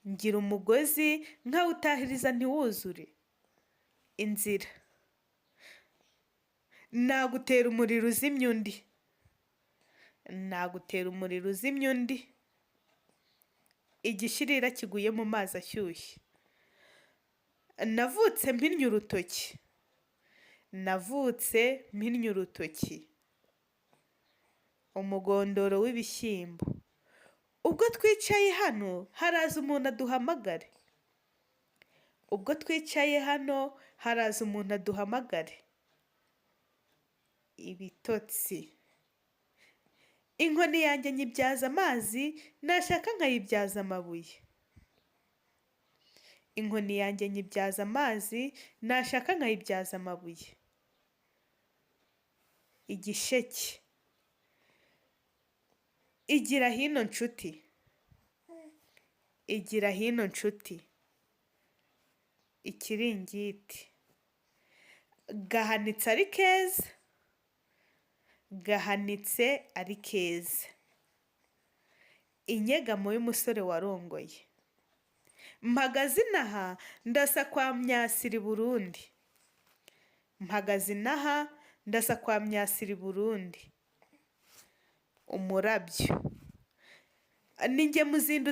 Ngira umugozi nkawutahiriza ntiwuzure. Inzira. Nagutera umuriro uzimya undi. Nagutera umuriro uzimya undi. Igishirira kiguye mu mazi ashyushye. Navutse mpinnye urutoki. Navutse mpinnye urutoki. Umugondoro w'ibishyimbo. Ubwo twicaye hano haraza umuntu aduhamagare. Ubwo twicaye hano haraza umuntu aduhamagare. Ibitotsi. Inkoni yanjye nyibyaza amazi, nashaka nkayibyaza amabuye. Inkoni yanjye nyibyaza amazi, nashaka nkayibyaza amabuye. Igisheke. Igira hino nshuti. Igira hino nshuti. Ikiringiti. Gahanitse ari keza. Gahanitse ari keza. Inyegamo y'umusore warongoye. Mpagaze inaha ndasa kwa Myasiro i Burundi. Mpagaze inaha ndasa kwa Myasiro i Burundi. Umurabyo. Ni jye muzindu.